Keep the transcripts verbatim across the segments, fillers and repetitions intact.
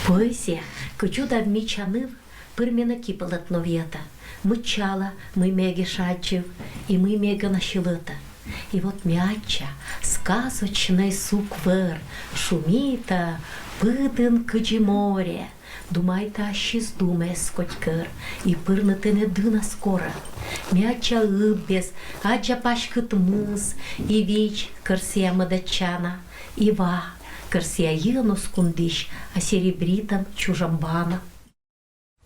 Поэзия, кыдз удав мича ныв, пыр менӧ кипылӧтны виӧтӧ. Мыччала, мый ме эгӧ шаддзыв и мый ме эгӧ на сьылӧтӧ. И вот ме аддза: сказочнӧй сук вӧр шумитӧ пыдын, кыдзи море, думайтӧ ассьыс думӧс котькӧр и пырны тэнӧ дынас корӧ. Ме аддза ыббез, аддза паськыд мыс и видз, кӧр сійӧ мӧдӧдчана, и ва, кӧр сійӧ йиӧн оз кундысь, а серебритӧм чужӧм бана.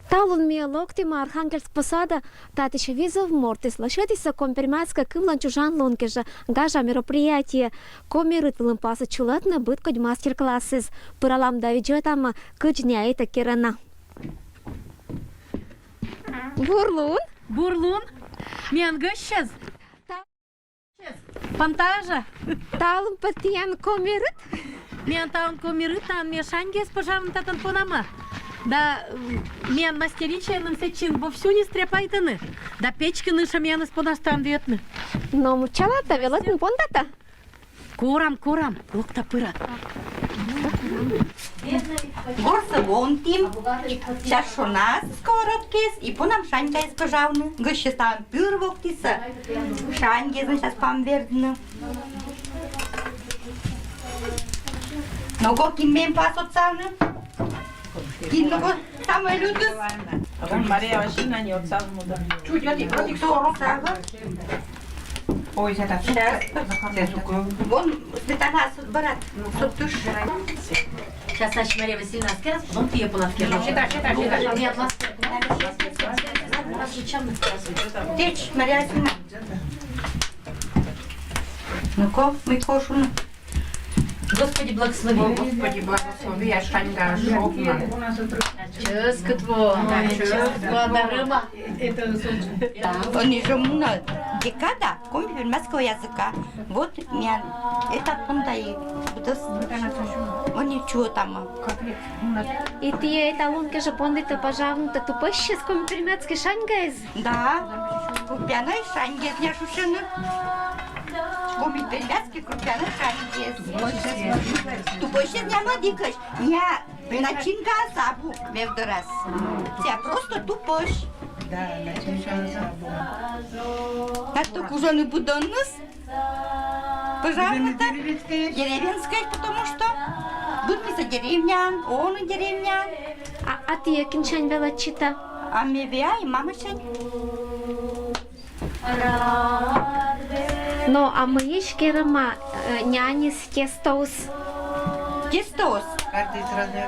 Талун ми локтім Архангельск посада, татысь визув мортыс лӧсьӧдісӧ коми-пермяцкӧй кывлӧн чужан лун кежӧ гажа мероприятие. Коми рыт вылын пасйӧ чулӧтны быдкодь мастер-классыс. Пыралам да видзӧдам, кыдз найӧ этӧ керӧны. Бур лун! Бур лун! Миян гӧсьтӧс! Пантажа. Талун пӧ тіян коми рыт? Миян талун коми рыт, а ме шаньгӧс пӧжавны татӧн понама. Да, м, миян мастеричӧйным сэтчин вовсю нин стряпайтӧны. Да печкын ышӧ миянӧс понас тані виӧдны. Но мыччалатӧ, велӧдны пондатӧ? Корам, корам, локта пыра. Горсӧ вонтім, час шонас сковородкаыс и понам шаньгаыс пӧжавны. Гӧсьтӧс тані пыр воктісӧ, шаньгӧс час пам вердны. Но-ко, кин мем пас отсавны? Кин, но-ко, самӧй лютыс? А вон Мария Васильевна не отсавны, да. Чуть, вот и, вот и сорок. Ой, это сейчас. Вон сметана, брат, сутыш. Сейчас, значит, Мария Васильевна скажет, потом ты её понад. Считай, считай, считай. Теч, Мария Васильевна. Ну-ко, мы кошуны. Господи, благослови. О, Господи, благослови, я шаньга шовна. Ческыт во, ческыт во, дарыма. Они же муна декада коми-пермяцкого языка. Вот миян это понда и будос. Они чего там? И тіян талун кежӧ пондіт пӧжавны тупӧсьыс коми-пермяцкӧй шаньгаыс? Да, крупяной шаньгаыс ня шусьӧны. Коми-пермяцкӧй крупяной шаньгаыс. Тупӧсьыс ня мӧдікӧсь, ня начинкаыс абу мевдорас. Сія просто тупӧсь. Да, начинкаыс абу. А то кужӧны быдӧнныс. Пожалуйста. Деревенская, потому что быдмисӧ деревняын, он деревняын. А, а тіян кин сянь велӧдчитӧ? А ме веа и мамӧ сянь. Но, а мыйысь керӧма, э, няньыс тестоыс? Тестоыс.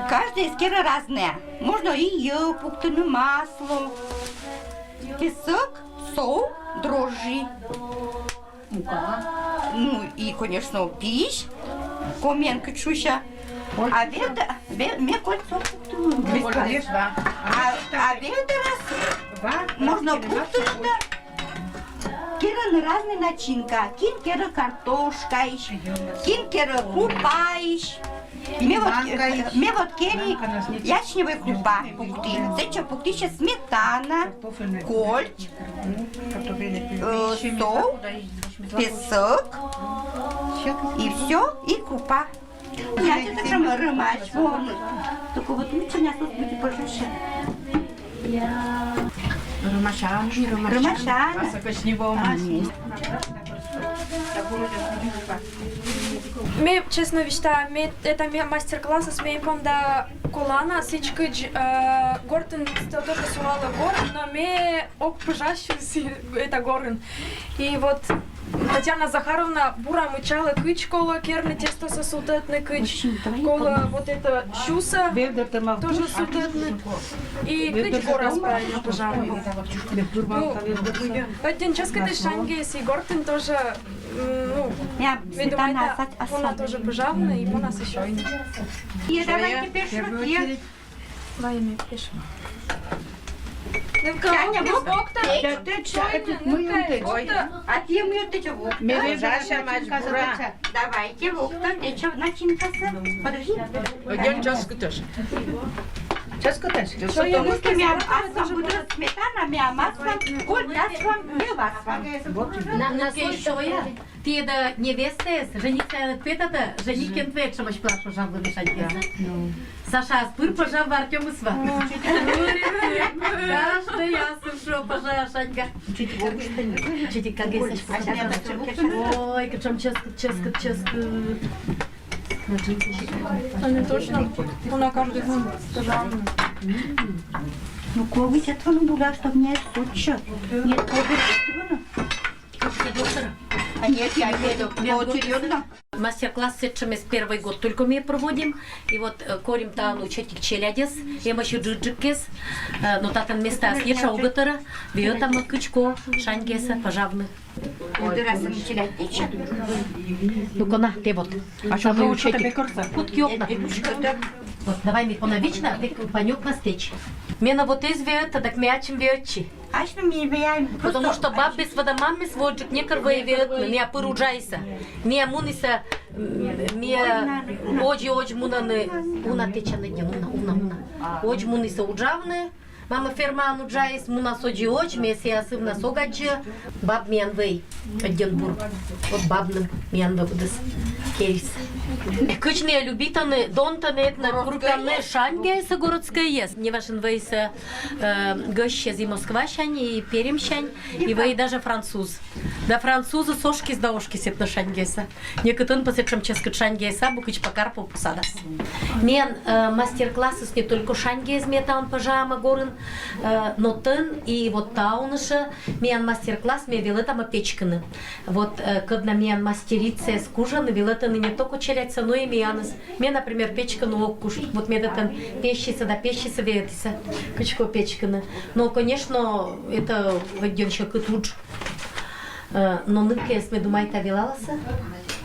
Каждый из керӧ разное. Можно и йӧв пуктыны, масло, песок, соу, дрожжи. Мука. Ну и, конечно, пищ. Комиӧн кыдз шусьӧ. А ведь, ве-, ме кольцо пуктыны. А, а ведь раз можно пуктыны, да. Керӧны разный начинка. Кин керӧ картошкаысь, кин керӧ крупаысь. Ме вот, ме вот кери ячневой крупа пукти. Сэтчӧ пуктісьӧ сметана, кольч, э, соу, песок и всё, и крупа. Я тебе там рымач, вон. Только вот лучше меня тут будет пожестче. Рымачан, рымачан. Рымачан. Высокочневом. Ме, честно висьтала, ме, это ме мастер-классыс ме эм понда колана, сідзкӧ, э, гортын тоже сулалӧ гор, но ме ог пӧжасьы, это, горын. И вот Татьяна Захаровна бура мыччалӧ, кыдз колӧ керны тестосӧ сутӧдны, кыдз колӧ вот это сюсӧ тоже сутӧдны. И кыдз горас правильно пӧжавны. Ну, ӧтин чӧскыд шаньгаыс и гортын тоже, м, ну, ме думайта, понна тоже пӧжавны и понна сійӧ. И давайте пешмаки. Вай ме пешмак. Таня, вот. А ты мыйӧн тэч. Давайте, вот, тэч начинкасӧ. Подожди. Один час кытысь. Чӧскыдӧсь. Чӧскыдӧсь. Миям аслам будӧ сметана, миям аслам, коль аслам, мӧд аслам. Вот. На, на сой шоя. Тіян да невестаыс, жениться петӧ да, женитчӧм вӧчӧмысь план пожалуй мешать. Саша, пыр пожалуй, Артёмыс ва. Каждый асыв шуӧ пожалуй шаньга. Читик кагесысь. Ой, кутшӧм чӧскыд, чӧскыд, чӧскыд. Они точно на каждый день пожалуй. Ну, кого ведь этого не было, чтоб не отсутствие. Нет, кого ведь этого. А нет, я не еду. Поочередно. Мастер-класс сэтшӧмыс первый год только ми проводим. И вот э, корим тані ӧтик челядьӧс, эмӧсь ыджыдджыккӧс, э, но татӧн местаыс нетшӧм, огӧ тӧрӧ, виӧтамӧ кыдзкӧ шаньгӧсӧ пожалуй. Удырасӧ челядь течӧ. Ну-ка на, тэ вот. А что самый учитель? Кутки окна. Вот, давай ми пона вична, тэ паньӧкнас тэч. Менӧ вот эз виӧтӧ, так ме ачым виӧтчи. Ачым ме виӧтчи. Потому что бабыс да мамыс водзджык некор вӧй виӧтны, миян пыр уджалісны. Миян мунісны, м, миян водзӧ водзӧ мунӧны, уна тэчӧны, не, уна, уна, уна. Водзӧ мунісны уджавны, мама фермаын уджаліс, мунас водзӧ водзӧ, ме сійӧс асывнас ог аддзы, баб миян вӧй. Ӧдйӧн бур. Вот бабным миян вӧвліс. Керис. Кыдз нӧ любитӧны, донтӧны этнокруппаын шаньгӧсӧ городскӧйяс. Неважӧн вӧйсӧ э, гӧсьтчис и москвасянь, и пермсянь, и вӧй даже француз. Да французыс ошкис да ошкис этношаньгӧсӧ. Некытӧн пӧ сэтшӧм чӧскыд шаньгӧйыс абу, кыдз Покарпов пӧ садас. Миян э, мастер-классыс не только шаньгӧйӧс ми тані пӧжамӧ горын, э, но тӧн и вот тані жӧ миян мастер-класс, ми велӧтамӧ печкыны. Вот э, кӧд на миян мастерицаыс кужӧны, велӧтӧны не только челядьсӧ, но и миянӧс. Ме, например, печкыны ог куж. Вот ме тан песьтчисӧ да песьтчисӧ велӧдчисӧ кыдзкӧ печкыны. Но, конечно, это ӧдйӧн сьӧкыд удж. Э, но нывкаыс, ме думайта, велаласӧ.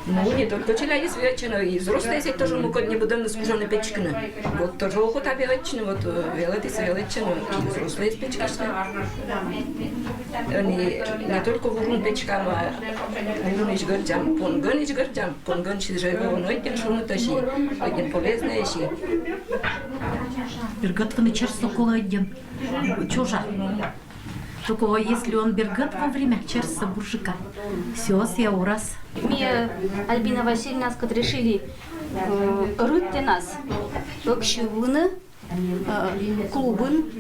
Ну, не только челядьыс велӧдчӧны, но и взрослӧйыс тоже мукӧд небыдӧнныс кужӧны печкыны. Вот тоже охота велӧдчыны, вот э, велӧдчисӧ велӧдчӧны, и взрослӧйыс печкасьны. Ӧні не только вурун печкам, а вурунысь гӧрдзам, понгӧнысь гӧрдзам. Понгӧнсьыс жӧ вӧлӧм ӧдйӧн шунытӧсь и, ӧдйӧн полезнӧйӧсь и. Бергӧдвыны черсӧ колӧ ӧдйӧн. Чужа. Только если он бергӧд вовремя, черсӧ бурджыка. Всё, сійӧ орас. Ми Альбина Васильевнаыскӧд решили э, рытнас ӧксювны, э, клубын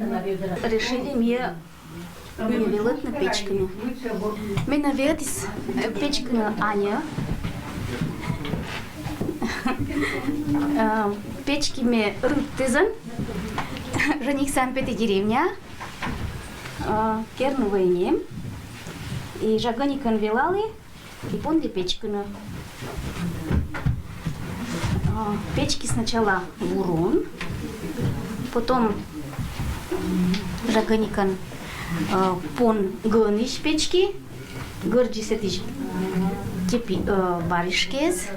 решили ми Миян велӧдны печкыны. Менӧ велӧдіс э, печкыны Аня. Э, печкиме рыттӧдзын. Женихсӧ петі деревняӧ. Э, керны вӧйним. И жагӧникӧн велалі. И понді печкыны. А, печки сначала вурун, потом жагӧникӧн э, понгӧнысь печки, гӧрдзис этысь тепи э, варежкаыс.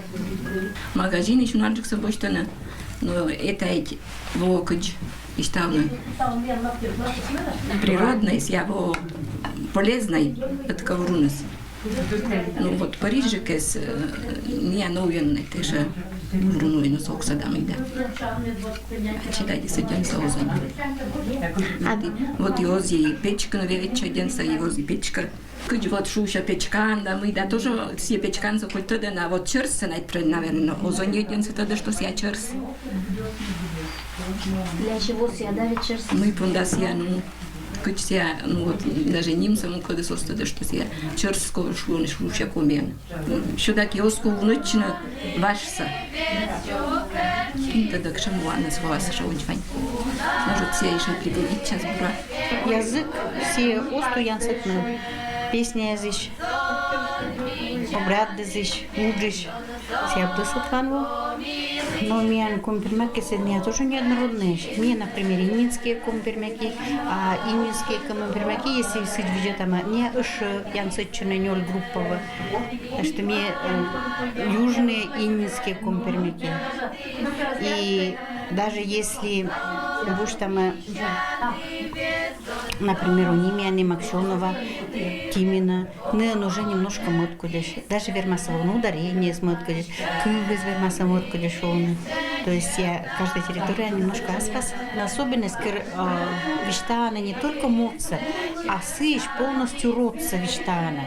Магазинысь унаджыксӧ босьтӧны, но это ведь во кыдз и ставны. Природнӧй, сійӧ во полезнӧй, ӧткӧ вуруныс. Ну вот Парижикӧс, э, не новеннӧй, тэ жӧ вурун войнас оксада мый да. А читайте сэтшӧмсӧ оз нин. А вот и, вот и оз и печкыны велӧдчӧ ӧдйӧнсӧ, и оз и печкӧ. Кыдз вот шусьӧ печкан да мый да, тоже сійӧ печкансӧ коль тӧдӧ на, вот черсӧ на, наверно, оз нин ӧдйӧнсӧ тӧдӧ, что сійӧ черс. Для чего сійӧ, да, ведь черс? Мый понда сійӧ, ну, кыдз сійӧ, ну вот, даже нимсӧ мукӧдыс оз тӧдӧ, что сійӧ черс, кор шуӧны шусьӧ комиӧн. Всё-таки оз ков нӧччыны важсӧ. Ин тӧдӧ, кутшӧм ванныс ваыс шоудь вань. Может, сійӧ ещё пригодитчас бура. Язык сійӧ оз туян сэтны песняясысь, обрядъясысь, уджысь. Сійӧ быдӧнсӧ туян во. Но миян ком пермякъяс, они тоже неоднородные. Ми, например, иннинские ком пермяки, а иннинские ком пермяки, если сідз видзӧдтам, они ещё янсӧдчӧны нёль группаӧ. Так что ми э, южные иннинские ком пермяки. И даже если босьтам, э, например, у Нимианы Максёнова, Тимина, нин уже немножко мӧдкодьӧсь. Даже вермас вӧлі, ну, ударениеыс мӧдкодьӧсь, кывйыс вермас мӧдкодьӧсь шуны. То есть сія каждая территория немножко аспас. Особенность кыр, э, висьтавны не только муртса, а сыысь полностью родса висьтавны.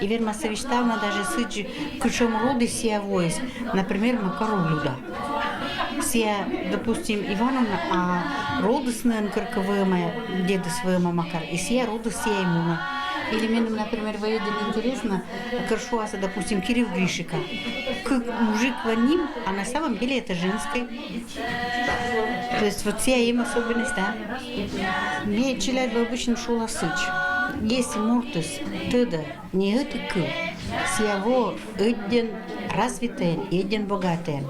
И вермаса висьтавны даже сыысь, кутшӧм родыс сія воис, например, Макаров Люда. Сія, допустим, Ивановна, а родыс нин кыркӧ вӧма, дедыс вӧма Макар, и сія родыс сія и мунӧ. Или меным, например, вӧлі интереснӧ, кыр шуасны, допустим, Кирилл Гришика. Кык мужик вӧлі ним, а на самом деле это женскӧй. То есть вот сія эм особенность, да. Ме челядьлы обычно шула сыысь. Если муртыс тӧдӧ не ӧти кыв, сія воӧ ӧдйӧн развитӧйӧн, ӧдйӧн богатӧйӧн.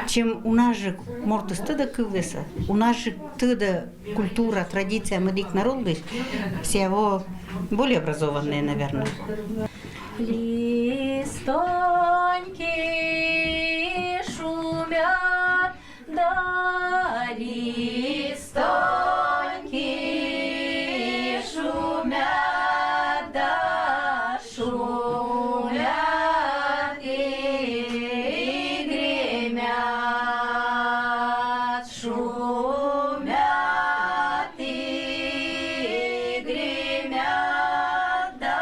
Чем унажык муртыс тӧдӧ кывъяссӧ, унажык тӧдӧ культура, традиция мӧдысь народлысь, сія воӧ более образованнӧй, наверно. Листоньки шумят, да листоньки шумят, да шумят и гремят, шумят и гремят, да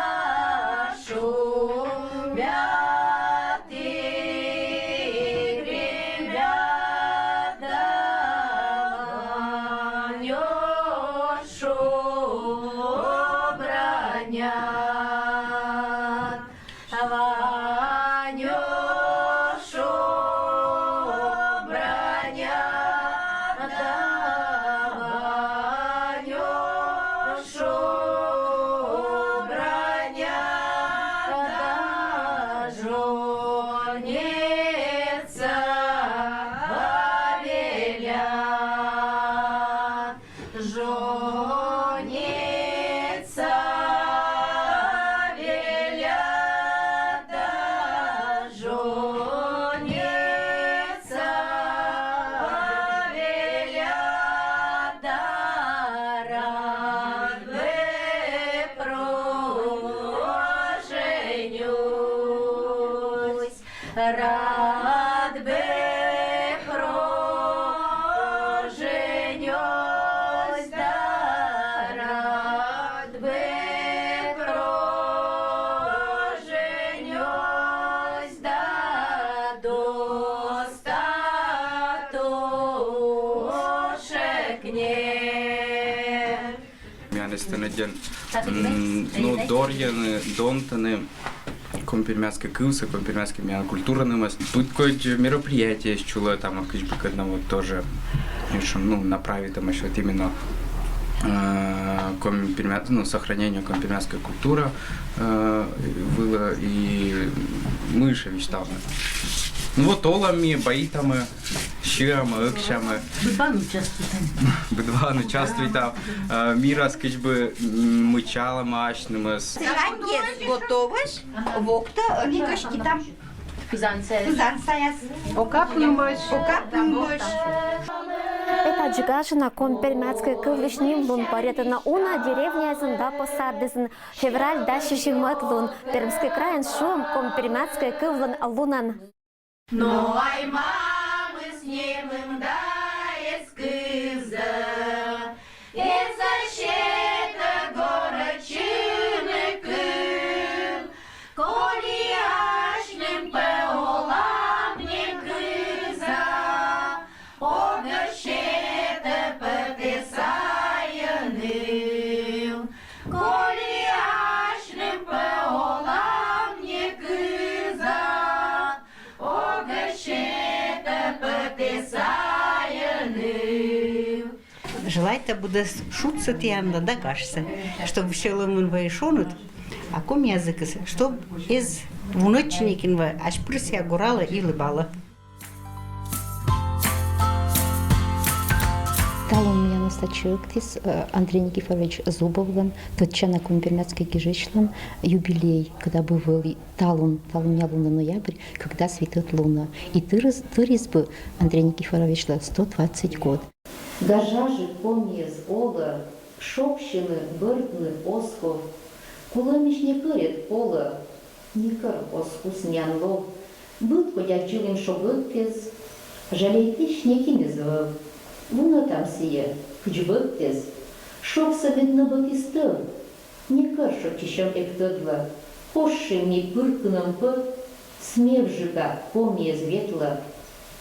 шумят и гремят, да ванёшу бранят. Ванёшу бранят, да ванёшу бранят, да жонеца велят. Жонеца велят, да жонеца велят, да рад бы проженюсь. Рад бы проженюсь, да рад бы проженюсь, да достаточек нет. Миян эстӧн ӧдйӧн, м, ну, дорйӧны, донтӧны коми-пермяцкӧй кывсӧ, коми-пермяцкӧй миян культура нэмӧс. Быдкодь мероприятиеяс чулӧ, там, кыдз бы кӧ, но вот тоже, конечно, ну, направитӧмаӧсь вот именно, э, коми-пермя-, ну, сохранение коми-пермяцкӧй культура, э, вылӧ и мыйшӧ висьтавны. Ну вот, олам ми, байтам ми, сиам ми, ӧксям ми. Быдваӧн участвуйтам. Быдваӧн участвуйтам. Э, мирас кыдз бы, м, мычалам асьнымӧс. Сыдз готовӧсь, воктӧ, ӧні кӧ сетам. Пызан сайас. Пызан сайас. Окап нымӧсь. Окап нымӧсь. Этаджык гажана коми-пермяцкӧй кывлысь нимлун паръятӧны уна деревняясын да посадъясын. Февраль дас сизимӧд лун. Пермскӧй крайын шуӧм коми-пермяцкӧй кывлӧн лунӧн. Но ай мамыс нелӧм да эз кывзы, эз сетӧ горӧдчыны кыв. Коли асьным пӧ олам некывза, огӧ сетӧ пӧ тэ сайын ныв. Коли асьным пӧ олам некывза, огӧ сетӧ пӧ тэ сайын ныв. Желайта, быдӧс шудсӧ тіянлы да гажсӧ, чтоб сьӧлӧмын вӧлі шоныд, а коми языкыс, чтоб эз вунӧдчы некин вӧлі, а пыр сія горалӧ и лэбалӧ. Талун миянӧс татчӧ ӧктіс, э, Андрей Никифорович Зубовлӧн, тӧдчана коми-пермяцкӧй гижысьлӧн, юбилей, когда бы вӧлі талун, талунъя лунӧ, ноябрь, кыкдас витӧд лунӧ. И тырис, тырис бы Андрей Никифоровичлы сто двадцать год. Гажажык комиӧс олӧ, шогсьыны, бӧрдны оз ков. Кулӧмысь некӧр эд колӧ, некӧр оз кус миян лов. Быдкодь аддзылін шогӧгтӧ эз, Жалейтӥсь некинэз ӧвӧл. Вунэтам сие, кыдз быдтэс. Шогсэ мед но быдтӥз тӧв. Некер шочисьём эктӧдлы. Кошим ми пыркыным пӧ. Смевжыка комиез ветлэ.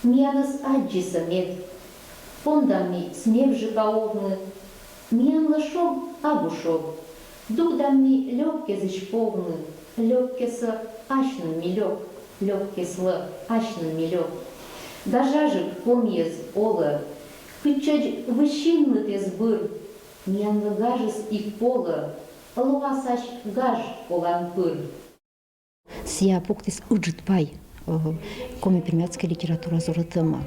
Миянэз адӟиса мед. Пондам ми смевжыка овны. Миянлы шог абу шог. Дугдам ми лёккезысь повны. Лёккесэ асьным ми лёк. Лёккеслы асьным ми лёк. Гажажык комиез олэ. Кытчӧдз высиннытэс быр. Миянлы гажыс ик полэ. Луасась гаж олан пыр. Сия пуктӥз ыджыт пай, э, коми-пермяцкой литература зоратэмын.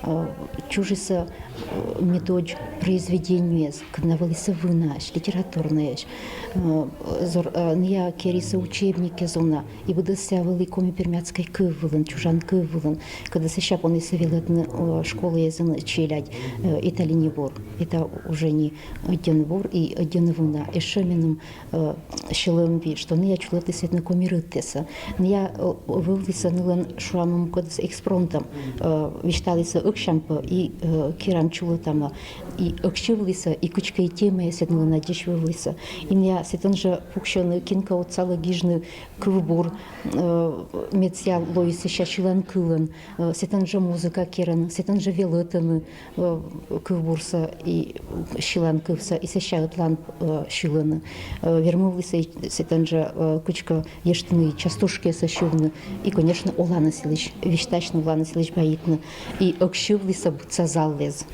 Э, чужисэ, э, медодз произведениез, кытын вылӥсэ вынаесь, литературноесь. Э, зор-, э, ныя керисэ учебникез уна, и быдэс сия вылӥ коми-пермяцкой кыв вылын, чужан кыв вылын, кытын сэсся понӥсэ велэтны, э, школаезын челядь, э, это ли не вор, это уже не ӧден вор и ӧден вына. Эшшо мыным э, сьӧлэм висьтоны, я чулэты сэтны комирытэсэ. Ныя, э, вывлисэ нылэн шуамын кодыс экспромтом, э, висьталысэ ӧксям пӧ и, э, керам чулэтамы. И ӧксывлысэ, и кыӵе ке и темаез сэтны нылэн адӟись вывлысэ. И ныя сэтэн жэ пуксёны, кин ке отсалэ гижны кывбур, э, мед сыя лоис сэсся сьылан кылын, э, сэтэн жэ музыка кераны, сэтэн жэ велэтэны, э, кывбурсэ и сьылан кывсэ, и сэсся ӧтлаын, э, сьыланы. Э, вермывлысэ сэтэн жэ, э, кыӵе ке ештыны частушкаосыз сьывны. И, конечно, оланэз йылысь, висьтасьны оланэз йылысь, баитны. И ӧксывлысэ быдса залэз.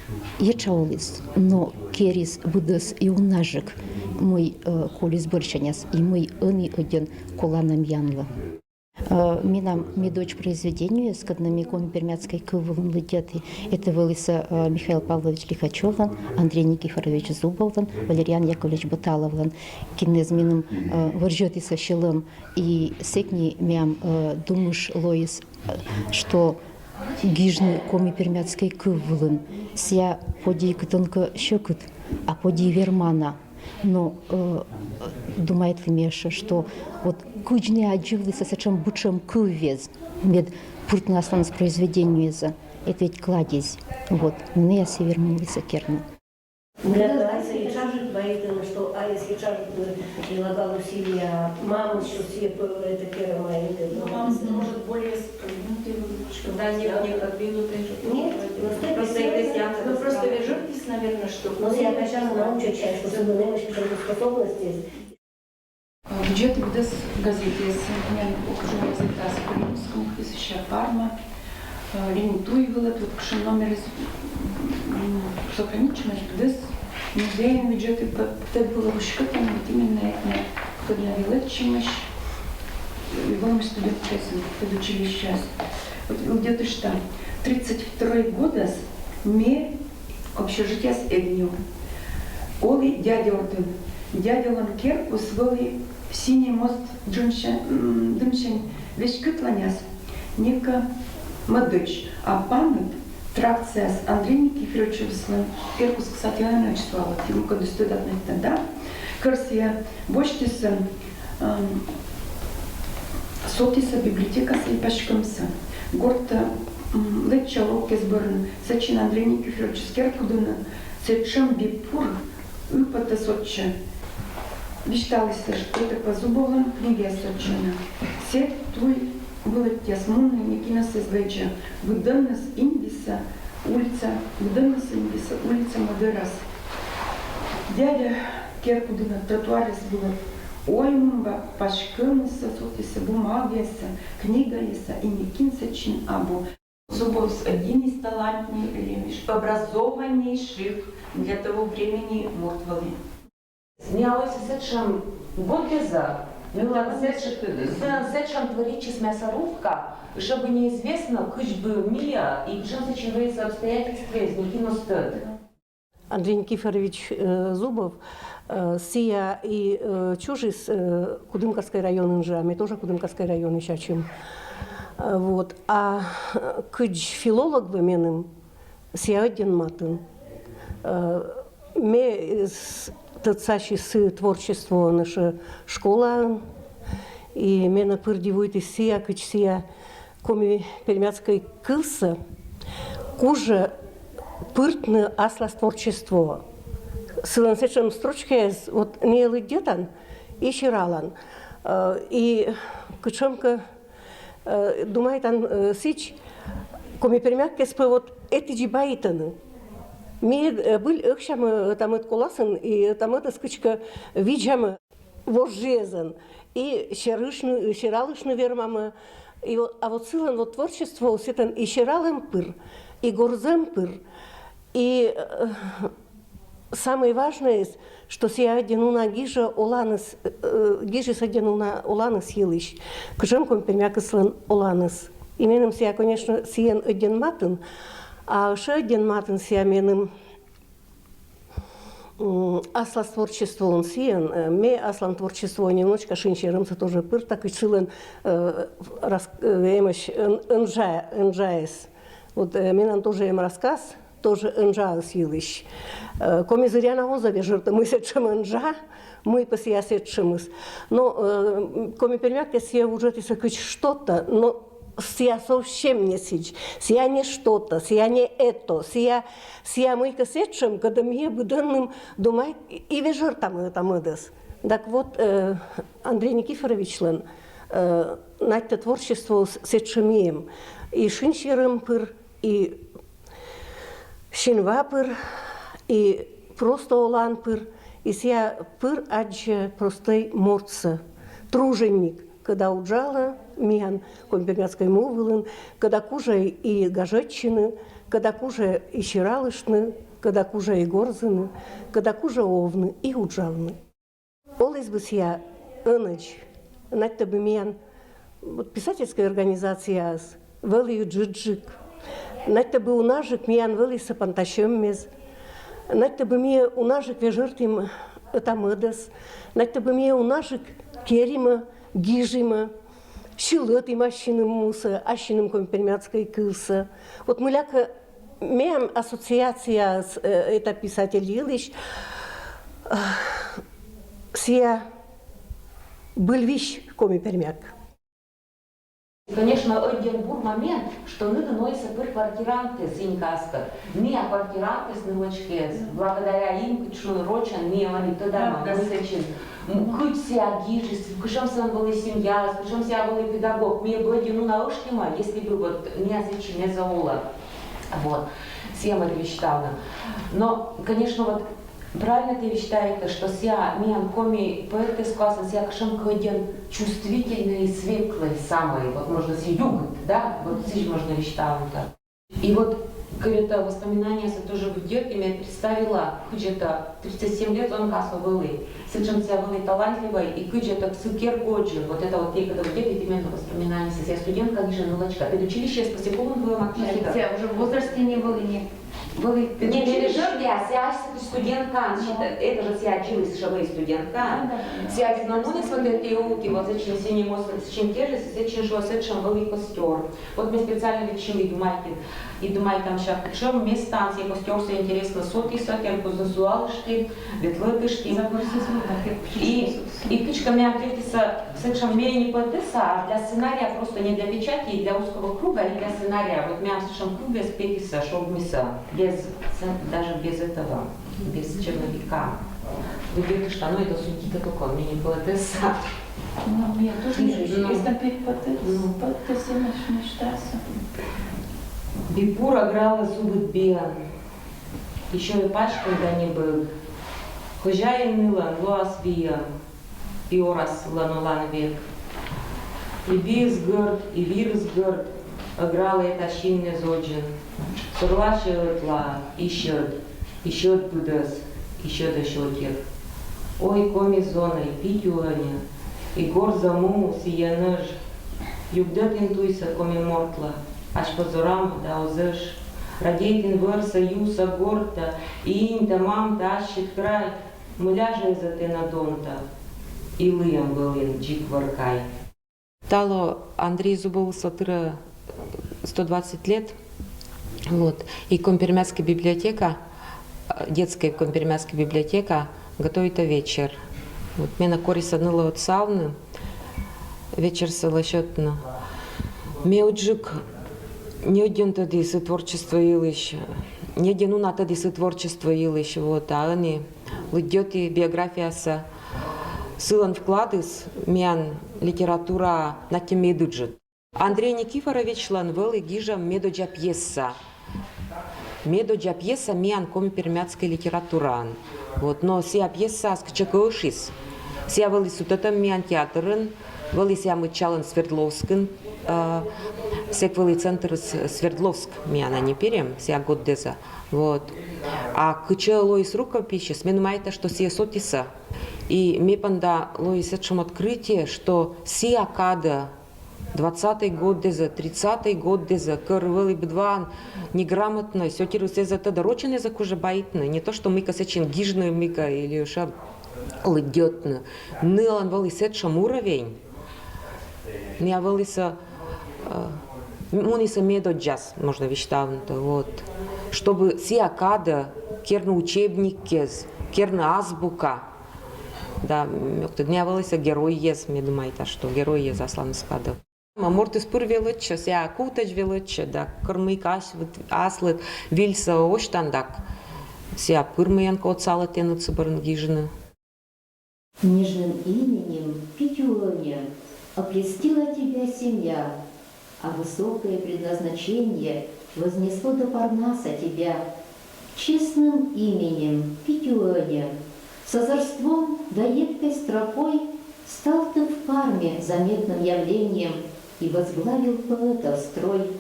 Еча улӥз, но кериз быдэс и унажык, мый, э, кулӥз бӧрсяняз, и мый ӧні ӧден колана миянлы. Э, мынам медодз произведениез, кытын ми коми-пермяцкой кыв вылын лыдъяты, это вылысэ, э, Михаил Павлович Лихачёвлэн, Андрей Никифорович Зубовлэн, Валериан Яковлевич Баталовлэн, кинэз мыным, э, вырӟытӥсэ сьӧлэм, и сэк ни мыям, э, думыш лоис, э, что гижны коми-пермяцкой кыв вылын, сыя поди кытын ке сёкыт, а поди вермана. Но, э, думайтлы ми эшшо, что вот кыдз ныя адӟывлысэ сэтшем быдӟым кывез, мед пыртны асланыс произведениезэ, это ведь кладезь. Вот, мынэ я севермылысэ керны. Мгм. Айса ик ӵажык вайытыны, что айса ик ӵажык прилагал усилия, мамы, что сие п-, это керама. Ну, мама, может, более продвинутый выпуск. Да, нет, нет, продвинутый же. Нет, просто просто это крестьянка, ну, просто крестьянка. Вежертис, наверное, что. Ну, я качала на учёт часть, что особенно немножко способности. Бюджет выдас газетаез, мыным ог ӝог газетаез, Калининском, Кысыща, Парма, э, Ленин туй вылад, вот кышем номерез, м, сохранить чумаш выдас. Музейын бюджет и п-, т-, было вышкытано, вот именно это, кыдна велэчимаш, и вылмаш студентъёсын, педучилищеяз. Вот, вот где-то что, тридцать второй годаз ме общежитияз ӧд ни. Олӥ дядя отын. Дядялэн керкуз вӧлы Синий мост дымсянь, м, дымсянь веськытланяз, нека мӧдӧдз, а паныт трактсэ Андрей Никифоровичлэн керкуз, кстати, ӧнерчиос вал, тӥ мукетъёс тӧдатоды, да? Кӧрсэ босьтыса, м, сотыса библиотекаез паськымсэ. Горд, м, лэча урокъёс бӧрын, сыӵе Андрей Никифоровичлэн керкудыны сыӵе бипур ыпотэ сётче. Висьталысэ, что это по Зубовлэн книгаез сётче на. Сыӵе туй вылытъяз мунны, некинэз ӧз лэча. Быдэныз инъяса улица, быдэныз инъяса улица мӧдараз. Дядя керкудыны тротуарез вылэ оймыса паськымсэ сотыса бумагаез, книгаез, и некин сыӵе абу. Зубов один из талантливейших, образованнейших для того времени мурт вӧлы. Миялэсь сыӵе годдэзэ, милям сыӵе, милям сыӵе творческий мясорубка, чтобы неизвестно, кызьы бы мия, и кызьы сыӵе обстоятельствоез, некин уз тӧд. Андрей Никифорович, э, Зубов, э, сыя и, э, чужиз, э, Кудымкарской районын жэ, а ме тоже Кудымкарской районысь ачим. Э, вот. А, э, кызь филолог вӧлмемын, сыя ӧден матын. Э, ме, э, с-, тӧдса сое творчествоен ещё школаын, и менэ пырдӥ вуытӥз сыя, кызь сыя коми-пермяцкой кылсэ кужӧ пыртны аслас творчество. Сылӧн сэтшӧм строчкаяс, вот нӧ лыддьӧтан и сералан. Э, и кутшӧмкӧ, э, думайтан, э, сідз, коми пермякӧс пӧ вот этадзи баитӧны. Ми, э, выль ӧксямӧ ӧта-мӧд коласын, и ӧта-мӧдӧс кыдзкӧ видзамӧ вожжиӧзӧн, и серышны, сералыштны вермамӧ. И вот, а вот сылӧн вот творчествоыс сэтӧн и сералӧм пыр, и горзӧм пыр, и, э, самый важнӧйыс, что сійӧ ӧдйӧ нуна гижӧ оланыс, э, гижис ӧдйӧ нуна оланыс йылысь, кутшӧм коми пермякыслӧн оланыс. И меным сійӧ, конечно, сійӧн ӧдйӧн матын, а ещӧ ӧдйӧн матын сійӧ меным, м, аслас творчествоын сійӧн, э, ме аслам творчествоӧ немножечко шин серӧмсӧ тоже пырта, кыдз сылӧн, э, рас-, э, эмӧсь ӧн-, ӧнжа-, ӧнжаыс. Вот, э, менам тоже эм рассказ, тоже ӧнжаыс йылысь. Э, коми зыряна оз вежӧртӧ, мый сэтшӧм ӧнжа, мый пӧ сійӧ сэтшӧмыс. Но, э, коми пермякӧ сійӧ вуджӧдісӧ кыдз что-то, но сійӧ совсем не сідз, сійӧ не что-то, сійӧ не это, сійӧ, сійӧ мыйкӧ сэтшӧм, кӧдӧ ми быдӧнным думайт и вежӧртам ӧта-мӧдӧс. Так вот, э, Андрей Никифоровичлӧн, э, надьтӧ творчествоыс сэтшӧм эм. И шин серӧм пыр, и синва пыр, и просто олан пыр, и сійӧ пыр аддзӧ простӧй мортсӧ. Труженик, кӧдӧ уджалӧ миян коми-пермяцкӧй му вылын, кӧдӧ кужӧ и гажӧдчыны, кӧдӧ кужӧ и сералыштны, кӧдӧ кужӧ и горзыны, кӧдӧ кужӧ овны и уджавны. Оліс бы сійӧ ӧнӧдз, надьтӧ бы миян вот писательскӧй организацияыс вӧлі ыджыдджык, надьтӧ бы унажык миян вӧлі сапантасьӧммес, надьтӧ бы ми унажык вежӧртім ӧта-мӧдӧс, надьтӧ бы ми унажык керимӧ, гижимӧ, сьылӧтім ассьыным мусӧ, ассьыным коми-пермяцкӧй кывсӧ. Вот мыйлакӧ мем ассоциацияыс, э, это писатель йылысь, э, сійӧ выль висьтӧм коми пермяк. Конечно, ӧдйӧ бур момент, что нӧшта олісӧ пыр квартирантъяс синкаскӧд. Миян квартирантъяс, нывочкиыс, благодаря им, кыдз шуны рочӧн, ми ӧні тӧдам, мый сэтшӧм. М, кыдз сійӧ гижис, кутшӧм сылӧн вӧлі семьяыс, кутшӧм сійӧ вӧлі педагог. Ми бы ӧдйӧ нуна ӧшкимӧ, если бы вот миян сэтшӧм эз олӧ. Вот. Сійӧ мед висьтавны. Но, конечно, вот правильно тэ висьтайтан, что сійӧ миян коми поэтъяс куасын сійӧ кутшӧмкӧ ӧдйӧ чувствительнӧй и светлӧй самӧй. Вот можно сійӧ югыд, да? Вот сідз можно висьтавны. И вот, кӧні тэ воспоминаниесӧ тоже вӧчан, и ме представила, кыдз это тридцать семь лет он касӧ вӧлі. Сэтшӧм сійӧ вӧлі талантливӧй, и кыдз это сы кер годзын, вот это вот некогда вот это именно воспоминание, сійӧ студентка, ниже нулочка. Педучилищеыс пӧ сійӧ колун вылӧ ма кӧ. Сійӧ уже в возрасте не вӧлі, не вӧлі. Не, не педучилище, а сійӧ студентка, это же сійӧ аддзыліс, что вӧлі студентка. Да, да, да. Сійӧ аддзис, но муніс вот эті улті, вот сэтшӧм сійӧ нин муніс, сэтшӧм кежлӧ, сэтшӧм, что сэтшӧм вӧлі костёр. Вот ме специально вӧчи и думайті, и думайті, там сійӧ кутшӧм местаын сійӧ костёрсӧ интереснӧ сотісны, кӧн кузьны сулалышті, ветлӧдышті. И, и кыдзкӧ миян тӧдмасьӧ, сэтшӧм ме не поэтесса, а для сценария просто, не для печати, и для узкого круга, и для сценария. Вот миян сэтшӧм кывъяс петісны, шогмисны, без, даже без этого, без черновика. Вы где-то что, ну, это судьи-то только, ме не поэтесса. Ну, я тоже не вижу. Ну. Если там перепады, ну, то все мечтаются. Бипур ӧгралӧ субыд биӧн, и сёйӧ паськыд да небыд. Хозяин нылӧн лоас виӧн, и орас сылӧн олан век. И биыс гӧрд, и вирыс гӧрд, ӧгралӧ эта синмӧ зодзын. Сорласьӧ ӧтлаӧ, и сьӧд. И сьӧд пыдӧс, и сьӧдӧсь отир. Ой, коми зонӧй, питьӧ ӧні, и горза му сійӧ нӧж. Югдӧдін туйсӧ коми мортлы, ась позорам да оз ӧш. Радейтін вӧрса юса гортӧ, и иньтӧ-мамтӧ ассьыд край, мыля жӧ эз тэнӧ донтӧ, и лыйӧм вӧлін дзик вӧр кай. Тало Андрей Зубовлы тырӧ сто двадцать лет. Вот. И Коми-Пермяцкая библиотека, э, детская Коми-Пермяцкая библиотека готовит вечер. Вот. Менӧ корисны нылӧ отсавны, вечерсӧ лӧсьӧдны. Ме ыджыд Ньӧдйӧн тӧді сы творчество йылысь, ньӧдйӧн уна тӧді сы творчество йылысь, вот, а ӧні лыддьӧті биографиясӧ, сылӧн вкладыс миян литератураӧ на тӧдмӧ ыджыд. Андрей Никифоровичлӧн вӧлі гижӧм медодзза пьеса. Медодзза пьеса миян коми-пермяцкӧй литератураын. Вот, но сія пьесаыс кытчӧкӧ ӧшис. Сія вӧлі сутӧтӧм миян театрын, вӧлі сія мыччалӧн Свердловскын, э, сэк вӧлі центрыс Свердловск миян, а не Пермь, сія гӧгӧрвоӧ. Вот. А кытчӧ лоис рукописьыс, ме думайта, что сійӧс ӧтісӧ. И ме пӧ да лои сэтшӧм открытие, что сія кадӧ, двадцатӧй годдезӧ, тридцатӧй годдезӧ, кор вӧлі быд воӧн неграмотнӧй, сэтшӧмыс эз тӧдӧ, рочӧн эз кужӧ баитны. Не то, что мыйкӧ сэтшӧм гижны, мыйкӧ или ещё лыддьӧдны. Ныӧлӧн вӧлі сэтшӧм уровень. Ныа вӧлісӧ, э, мунісӧ медодззас, можно висьтавны, вот. Чтобы сія кадӧ керны учебниккез, керны азбука. Да, м, ог тӧд, ныа вӧлісӧ геройез, ме думайта, что геройез асланыс кадӧ. Мортыс пыр велӧдчӧ, сія кувтӧдз велӧдчӧ, да, кор мыйкӧ ас-, вот, аслыд вильсӧ осьтан, да, сія пыр мыйӧнкӧ отсалӧ тэнад сы бӧрын гижны. Нежным именем Петюня окрестила тебя семья, а высокое предназначение вознесло до Парнаса тебя. Честным именем Петюня с озорством да едкой строкой стал ты в Парме заметным явлением и возглавил поэтов строй.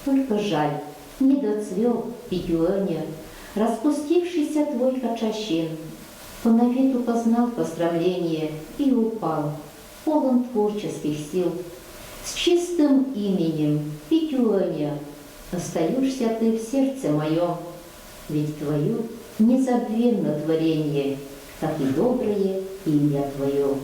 Только жаль, не доцвел, Петюня, распустившийся твой качачин. Понавету познал посрамление и упал, полон творческих сил. С чистым именем, Петюня, остаешься ты в сердце моем, ведь твое незабвенно творение, как и доброе имя твое.